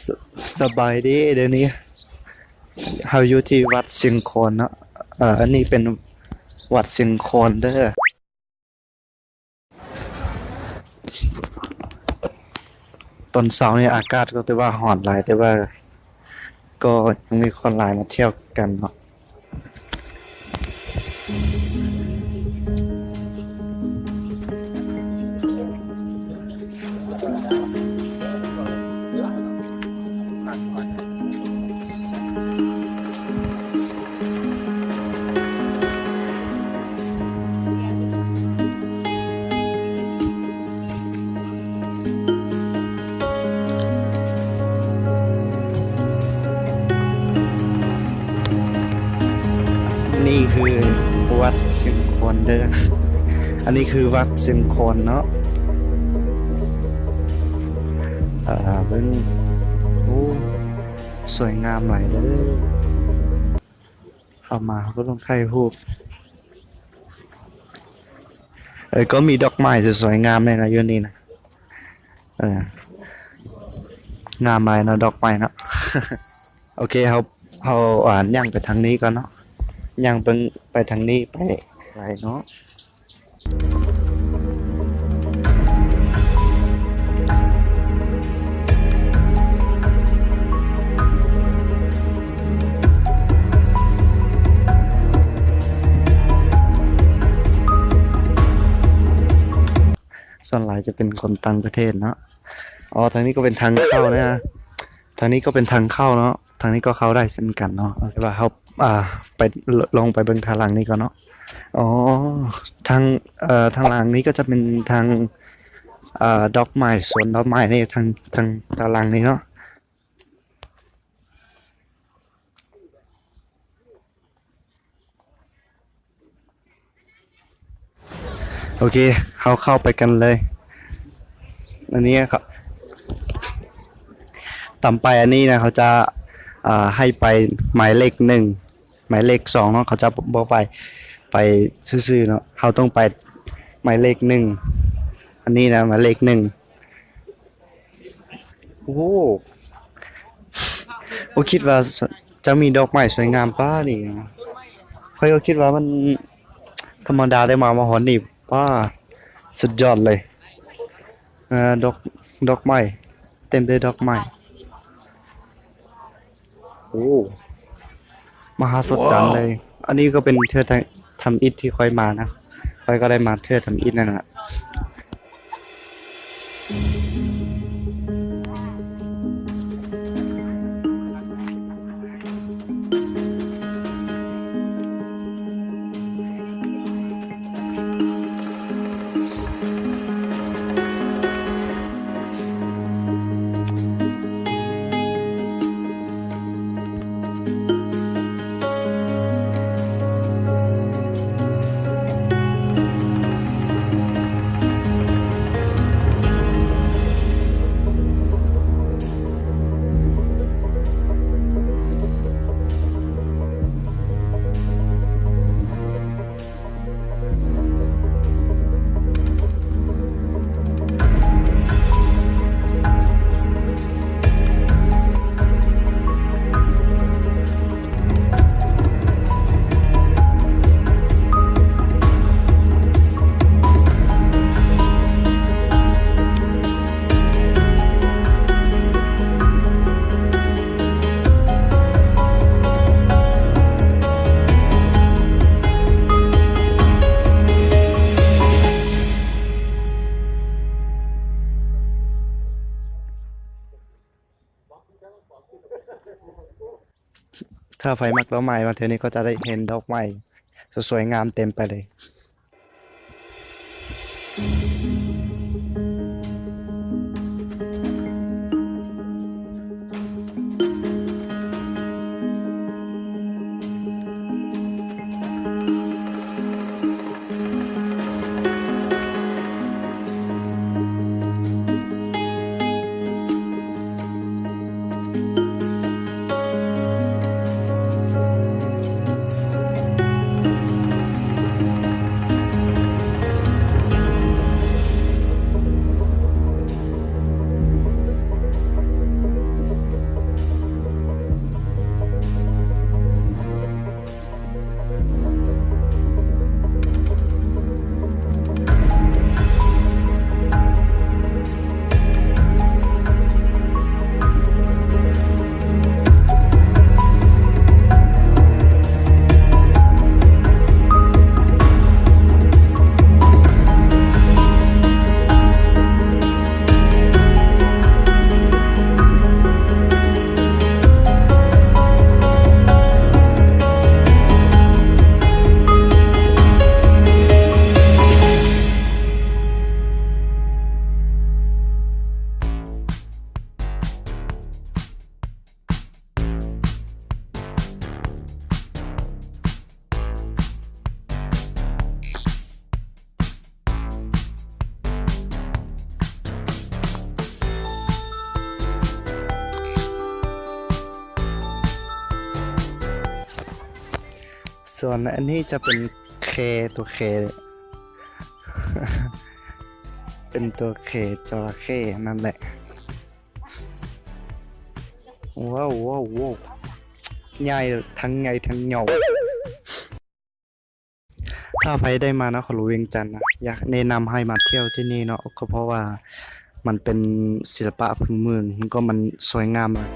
ສະ ສະບາຍດີ ດຽວນີ້ເຮົາຢູ່ທີ່ວັດຊຽງຄອນເນາະ. ເອີ ອັນນີ້ເປັນວັດຊຽງຄອນເດີ. ຕອນເຊົ້ານີ້ອາກາດກໍຖືວ່າຮ້ອນຫຼາຍ ແຕ່ວ່າກໍຍັງມີຄົນຫຼາຍມາທ່ຽວກັນເນາະ. ນີ້ຄືວັດຊຽງຄອນເດີ. ອັນນີ້ຄືວັດຊຽງຄອນເນາະ. ເອີ ເບິ່ງ ໂອ້ ສວຍງາມຫຼາຍເດີ. ເຂົ້າມາເຮົາກໍຕ້ອງຖ່າຍຮູບ. ເອີ ກໍມີດອກໄມ້ສວຍໆງາມແດ່ນະຢູ່ນີ້ນະ. ເອີ ງາມຫຼາຍເນາະ ດອກໄມ້ເນາະ. ໂອເຄ ເຮົາ ເຮົາ ອ່າ ຍ່າງໄປທາງນີ້ກ່ອນເນາະ. ຍ່າງເບິ່ງໄປທາງນີ້ໄປໄກເນາະ. ສ່ວນຫຼາຍຈະເປັນຄົນຕ່າງປະເທດເນາະ. ອໍ ທາງນີ້ກໍເປັນທາງເຂົ້ານະ. ທາງນີ້ກໍເປັນທາງເຂົ້າເນາະ. ທາງນີ້ກໍເຂົ້າໄດ້ເຊັ່ນກັນເນາະ. ແຕ່ວ່າເຮົາ ອ່າ ໄປ ລ- ລອງໄປເບິ່ງທາງຫຼັງນີ້ກ່ອນເນາະ. ອໍ ທາງ ເອີ ທາງຫຼັງນີ້ກໍຈະເປັນທາງ ອ່າ ດອກໄມ້ ສວນດອກໄມ້ນີ້ ທາງ ທາງ ທາງຫຼັງນີ້ເນາະ. ໂອເຄ ເຮົາເຂົ້າໄປກັນເລີຍ. ອັນນີ້ເຂົາ ຕາມປ້າຍອັນນີ້ນະ ເຂົາຈະ ເອີ ໃຫ້ໄປໝາຍເລກໜຶ່ງ ໝາຍເລກສອງເນາະ. ເຂົາຈະບໍ່ໄປ ໄປຊື່ໆເນາະ. ເຮົາຕ້ອງໄປໝາຍເລກໜຶ່ງ. ອັນນີ້ນະ ໝາຍເລກໜຶ່ງ. ໂອ້ ບໍ່ຄິດວ່າຈະມີດອກໄມ້ສວຍງາມປານນີ້. ຂ້ອຍກໍຄິດວ່າມັນທຳມະດາ ແຕ່ມາ ມາຮອດນີ້ ປາ ສຸດຍອດເລີຍ. ເອີ ດອກ ດອກໄມ້ ເຕັມໄດ້ດອກໄມ້. ໂອ້ ມະຫາສັດຈັນເລີຍ. ອັນນີ້ກໍເປັນເທື່ອທຳ ທຳອິດທີ່ຂ້ອຍມານະ. ຂ້ອຍກໍໄດ້ມາເທື່ອທຳອິດນັ້ນລະ. ຖ້າໃຜມັກດອກໄມ້ ມາເທື່ອນີ້ກໍຈະໄດ້ເຫັນດອກໄມ້ສວຍໆງາມເຕັມໄປເລີຍ. ສ່ວນອັນນີ້ຈະເປັນແຄ ຕົວແຄ ເປັນຕົວແຄ ຈະລະເຂ້ນັ້ນແຫຼະ. ວ້າວ ວ້າວ ວ້າວ ໃຫຍ່ ທັງໃຫຍ່ທັງເຫຍົາ. ຖ້າໃຜໄດ້ມານະຄອນຫຼວງວຽງຈັນນະ ຢາກແນະນຳໃຫ້ມາທ່ຽວທີ່ນີ້ເນາະ ກໍເພາະວ່າມັນເປັນສິລະປະພື້ນເມືອງ ແລ້ວກໍມັນສວຍງາມຫຼາຍ.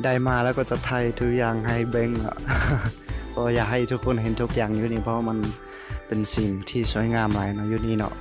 ໄດ້ມາແລ້ວກໍຈະຖ່າຍທຸກຢ່າງໃຫ້ເບິ່ງເນາະ ເພາະວ່າຢາກໃຫ້ທຸກຄົນເຫັນທຸກຢ່າງຢູ່ນີ້ ເພາະວ່າມັນເປັນສິ່ງທີ່ສວຍງາມຫຼາຍເນາະ ຢູ່ນີ້ເນາະ.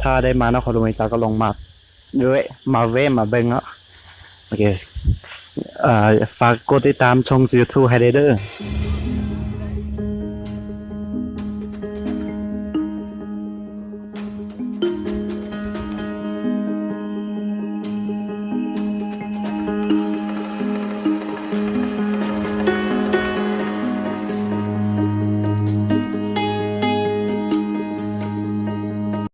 ຖ້າໄດ້ມານະຄອນຫຼວງວຽງຈັນກໍລອງມາ ເອີຍ ມາແວະມາເບິ່ງເນາະ. ໂອເຄ ເອີ ຝາກກົດຕິດຕາມຊ່ອງຢູທູບໃຫ້ແດ່ເດີ.